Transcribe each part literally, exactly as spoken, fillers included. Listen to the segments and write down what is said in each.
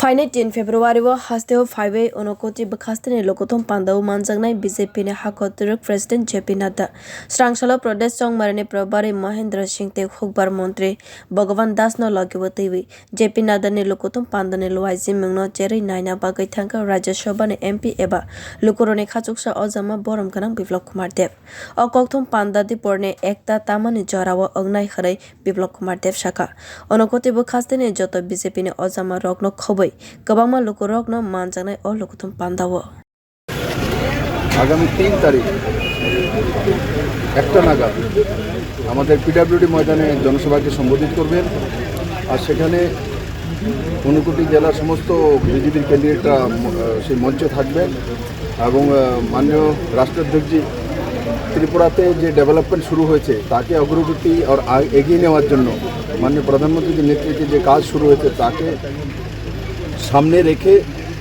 Phainai tin February o hasteo phaiwi Unakoti bwkhasteni Lukuthum Pandao manjaknai B J P ni hakotorok President J P Nadda. Srangsalo Pradesh chongmarini Prabhari Mahendra Singh tei Hukbar Montri Bhagavan Das no logi bo twiwi J P Nadda ni Lukuthum Pandani luaijimungno cherwi naina bagwi thangkha Rajya Sabha ni M P eba lukurokni khachuksa ojama borom gwnang Biplab Kumar Deb. O kokthum panda Dipor ni ekta tamani jorao wngnai hwnwi Biplab Kumar Deb sakha. Unakoti bwkhasteni joto B J P ni ojama rokno khobwi kwbangma lukurokno manjaknai o Lukuthum Pandao. আগামী তিন তারিখ একটা নাগাদ আমাদের পিডাব্লিউডি ময়দানে জনসভাকে সম্বোধিত করবেন। আর সেখানে ঊনকোটি জেলার সমস্ত বিজেপির ক্যান্ডিডেটরা ম-, সেই মঞ্চে থাকবেন এবং, আহ, মাননীয় রাষ্ট্রাধ্যক্ষজি ত্রিপুরাতে যে ডেভেলপমেন্ট শুরু হয়েছে তাকে অগ্রগতি আর আ-, এগিয়ে নেওয়ার জন্য মাননীয় প্রধানমন্ত্রীর নেতৃত্বে যে কাজ শুরু হয়েছে তাকে সামনে রেখে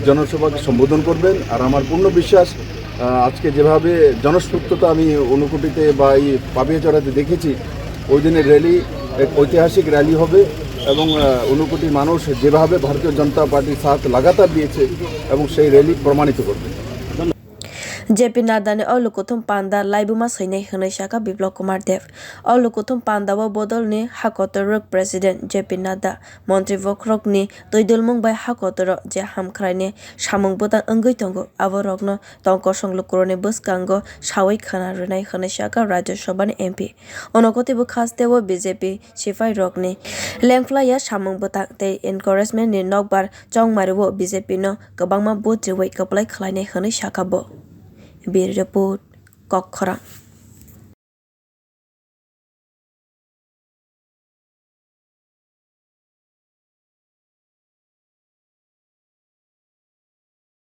জনসভাকে সম্বোধন করবেন। আর আমার পূর্ণ বিশ্বাস, আহ, আজকে যেভাবে জনস্ফূর্ততা আমি ঊনকোটিতে বা এই পাপিয়াচড়াতে দেখেছি, ওই দিনের র্যালি এক ঐতিহাসিক র্যালি হবে এবং, আহ, ঊনকোটি মানুষ যেভাবে ভারতীয় জনতা পার্টির সাথ লাগাতার দিয়েছে এবং সেই র্যালি প্রমাণিত করবে। J P Nadda ni o Lukuthum Panda laibuma swinai hwnwi sakha Biplab Kumar Deb. O Lukuthum Panda o bodol ni hakotorok President J P Nadda, montri bokhorok ni twi dulmung bai hakotoro je hamkhrai ni samung bwtang wngwi tongo, abo rokno tong kosong lukurokni bwskango sawi khwna rwnai hwnwi sakha Rajya Sabha ni M P. Unakoti bwkhasteo B J P sipai rokni lengphlaiya samung bwtang tei encouragement ni nokbar chongmario B J P no kwbangma vote riwi kwplai khlainai hwnwi sakha bo. Bureau Report, Kokkhorang.